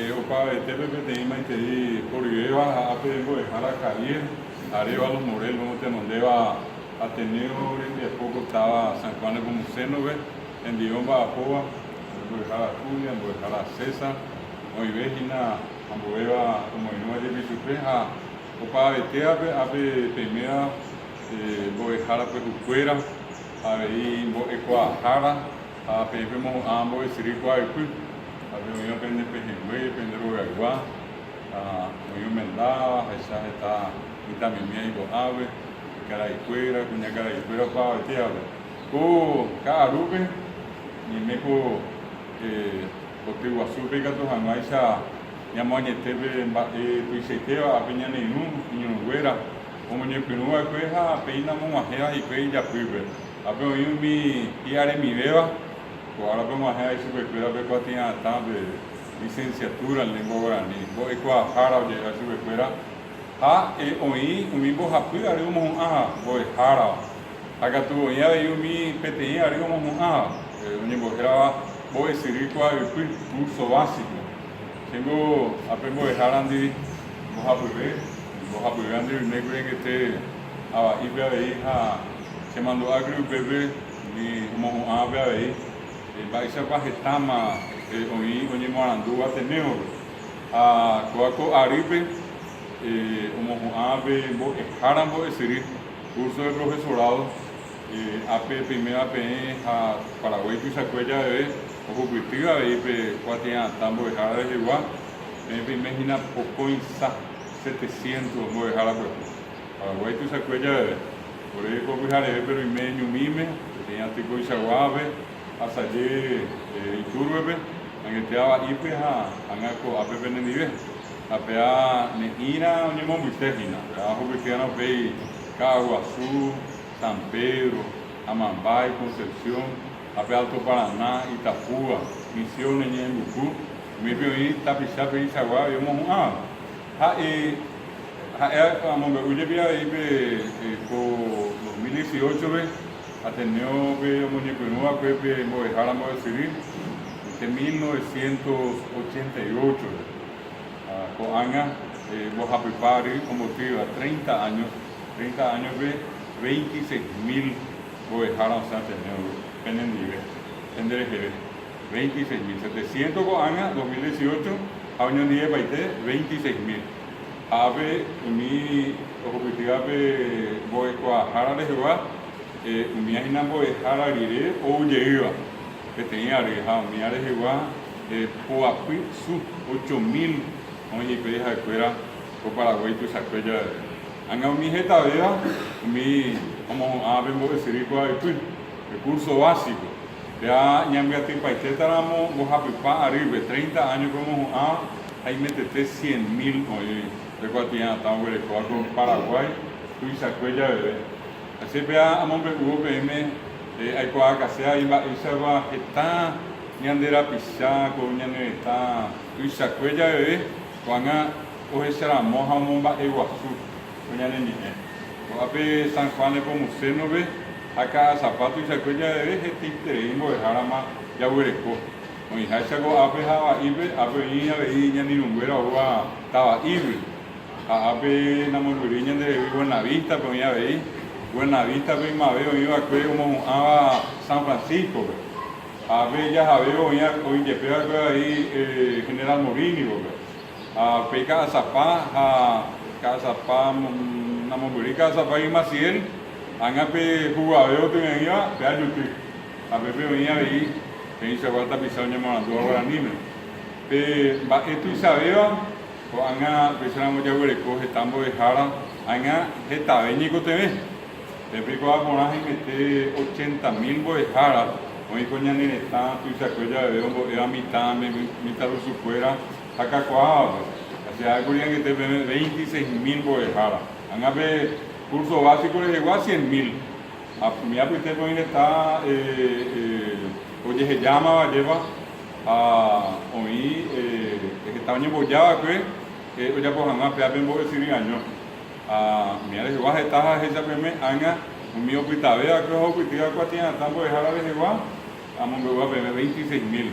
Opavetépe peteĩ maitei horyvéva ha ápe mbo'ehára Javier Arévalo Morel omotenondéva Ateneo rembiapo ko táva San Juan Nepomuceno-pe, hendive omba'apóva, mbo'ehára Julia, mbo'ehára César, oĩve hína ambuéva omoirũva jepi chupe ha opavetévape ápe peiméva mbo'ehára pyahukuéra, avei mbo'ekuaahára Ha peẽ pemohu'ã mbo'esyry kuaaypy, ha pe oĩva pende pehẽngue, pende rogaygua, ha oĩ omendáva, ahecha heta mitãmimi aiko'ápe, karaikuéra, kuñakaraikuéra opavavetévape. Ko ka'arúpe ñaime ko koty guasúpe ikatu hag̃uáicha ñamoañete pe mba'e tuichaitéva ápe ñane irũ, iñirũnguéra omoñepyrũ va'ekue ha péina omog̃uahẽva hikuái ijapýpe. Ápe oĩ umi hi'aremivéva, ko árape og̃uahẽva ichupekuéra pe kuatia'atã pe licenciatura en lengua guarani, mbo'ekuaahára oje'éva chupekuéra, ha oĩ umi mbohapy ary omohu'ãva mbo'ehárava, ha katu oĩ avei umi peteĩ ary omohu'ãva, oñembohérava mbo'esyry kuaaypy, curso básico. Chéngo ápe mbo'ehárandi mbohapyve, mbohapyvévandi oimékuri angete ava'ípe avei ha Chemandu'ákuri upépe umi omohu'ãvape avei mba'éichapa hetáma oĩ oñemoarandúva Ateneo-pe. Ha kóva ko arýpe omohu'ãvape mbo'ehára mbo'esyry, curso de profesorado, ápe peiméva peẽ ha Paraguái tuichakue javeve ohupyty avei pe kuatia'atã mbo'ehára rehegua, peẽ peime hína pokõi sa setecientos mbo'ehára pyahu. Paraguái tuichakue javeve. Ore ko pyharevépe roime ñumíme, peteĩ aty koichaguávape, asaje Iturbe-pe, angete ava'ípe ha ág̃a ko'ápe penendive. Ha péa ne'ĩra oñemombyte hína, péa ohupytýrõ upéi Ka'aguasu, San Pedro, Amambay, Concepción, ha pe Alto Paraná, Itapúa, Misiones, Ñe'ẽmbuku, umípe oĩ tapicha peichagua avei omohu'ãva. Ha'e ha'e amombe'u jepi avei pe ko 2018-pe Ateneo-pe omoñepyrũ va'ekue pe mbo'ehára mbo'esyry pe 1988-pe. Ha ko'ág̃a mbohapypa ary ombotýva 30 años, 30 años-pe 26.000 mbo'ehára osẽ Ateneo-gui penendive, pendereheve. 26 mil setecientos ko'ág̃a 2018 ha oñondivepaite 26 mil. Ha ápe umi ohupytýva pe mbo'ekuaahára rehegua, umíva hína mbo'ehára rire ou jeýva peteĩ ary ha umíva rehegua poapy su ocho mil oĩ hikuái ha'ekuéra ko Paraguái tuichakue javeve. Ág̃a umi hetavéva umi omohu'ãva pe mbo'esyry kuaaypy, pe curso básico. Péva ñambyatypaitétaramo mbohapypa arýpe, treinta áñope omohu'ã haimetete cien mil oĩ pe kuatia'atã oguerekóva ko Paraguái tuichakue javeve. Ha che péva amombe'úvo peẽme aikuaakase avei mba'éichapa heta ñande rapicha ko ñane retã tuichakue javeve ko'ág̃a ohecharamo ha omomba'eguasu ko ñane ñe'ẽ. Ko'ápe San Juan Nepomuceno-pe ha Ka'asapa tuichakue javeve hetaiterei mbo'ehárama jaguereko. Oĩháicha ko'ápe ha ava'ípe, ápe oĩ avei ñanirũnguéra oúva tava'ígui. Ha ápe namombyrýi ñanderegui Buenavístape oĩ avei. Buenavístape ymave oĩva'ekue omohu'ãva San Francisco-pe. Ha ápe jahavévo oĩ oĩjepe va'ekue avei General Morínigo-pe. Ha upéi Ka'asapa ha Ka'asapa namombyry Ka'asapágui Maciel, ág̃a pe huguave otyre'ỹva pe ajuty. Ha pépe oĩ avei peẽichagua tapicha oñemoarandúva guaraníme. Pe mba'e tuichavéva, ko'ág̃a upéicharamo jaguereko heta mbo'ehára, ág̃a hetave ñeikotevẽ. Pépe ikuaa porã haimete ochenta mil mbo'ehára oĩ ko ñane retã tuichakue javeve ombo'éva mitãme, mitãrusukuéra ha kakuaávape. Ha che ha'ékuri angete peẽme veintiséis mil mbo'ehára. Ág̃a pe curso básico rehegua cien mil. Ha umi apytépe oĩ heta ojehejámava ajépa ha oĩ heta oñemboja va'ekue ojapo hag̃ua péva pe mbo'esyry año. Ha umi rehegua heta ha ahecha peẽme ág̃a umi opytave va'ekue ha ohupytýva kuatia'atã mbo'ehára rehegua, amombe'úva peẽme 26 mil.